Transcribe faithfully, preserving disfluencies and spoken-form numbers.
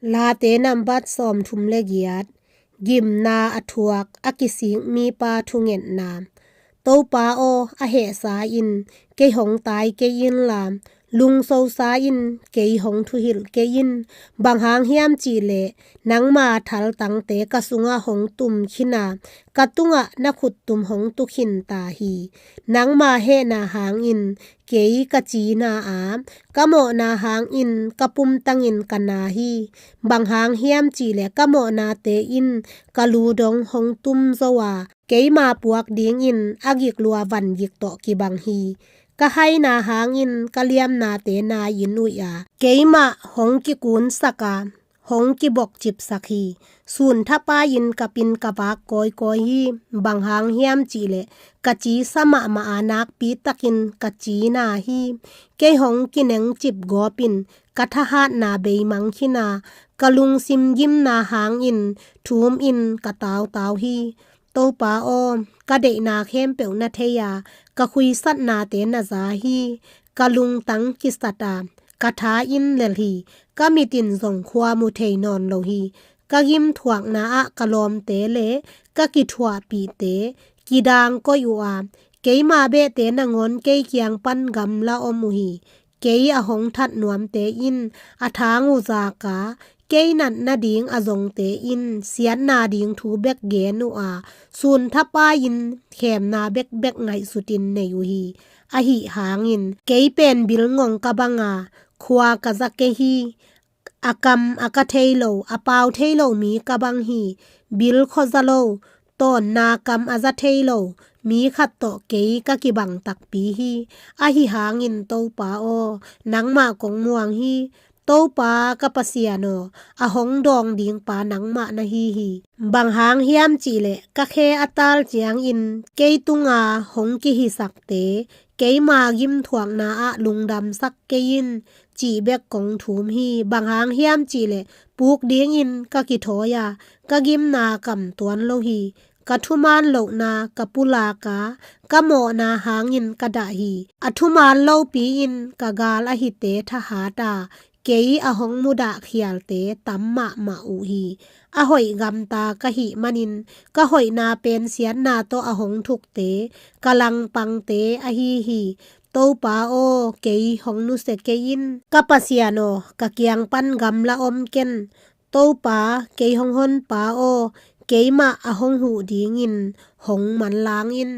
Late nambat sawmthum le giat. Gimna a thuak a kisik mipa thungetna. Topa aw, a hehsa in kei hong tai kei inla, lungsosa in kei hong thuhilh kei in. Bang hang hiam cihleh nangma thaltangte ka sungah hong tum khin a, ka tungah na khuttum hong tu khin ta hi. Nangma hehna hangin kei ka cina a, ka mawhna hangin ka pumtangin ka na hi. Bang hang hiam cihleh ka mawhnate in ka lu dong hong tum zo a, keima puak dingin a gik lua van gik tawh kibang hi. Ka haina hangin ka liamnate nai-in uih a, keimah hong kikunsak a, hong kibokcipsak hi. Sun thapai-in ka pin ka vak kawikawi hi. Bang hang hiam cihleh ka cisa mahmah a, nakpi takin ka cina hi. Kei hong kinengcip gawpin ka thahatna beimang khin a, ka lungsim gimna hangin thumin ka tautau hi. Topa aw, ka deihna khempeuh na thei a, ka khuisatnate na za hi. Ka lungtang kisat a, ka tha in lel hi. Ka mit in zong khua mu thei nawn lo hi. Ka gimthuakna ah ka lawmte le ka kithuahpihte kidang koih uh a, keima behte nangawn kei kiang pan gamla om uh hi. Kei a hong that nuamte in a thang uh zak a, kei natna ding a zongte in siatna ding thu bek gen uh a, sun thapai-in khemna bekbek ngaihsutin nei uh hi. Ahi hangin kei pen bil ngong ka bang a, khua ka za kei hi. A kam a ka thei lo, a pau thei lo mi ka bang hi. Bil khuaza lo, tawnna kam a za thei lo mi khat tawh kei ka kibang takpi hi. Ahi hangin Topa aw, nangmah kong muang hi. Topa ka Pasian aw, a hong dawng dingpa nangmah na hi hi. Bang hang hiam cihleh ka khe a tal ciangin kei tunga hong kihisakte, keima gimthuakna ah lungdamsak kei in, cih bek kong thum hi. Bang hang hiam cihleh puk dingin ka kithawi a, ka gimna kam tuan lo hi. Ka thuman lohna ka pulak a, ka mawhna hangin ka dah hi. A thuman lopi-in ka gal a hite thahat a, kei a hong mudah khialte tam mahmah uh hi. A hoih gamta ka hih manin ka hoihna pen siatna tawh a hong thukte, ka langpangte ahi hi. Topa aw, kei hong nusia kei in. Ka Pasian aw, ka kiang pan gamla om ken. Topa, kei hong honpa aw, keimah a hong huh dingin hong manlang in.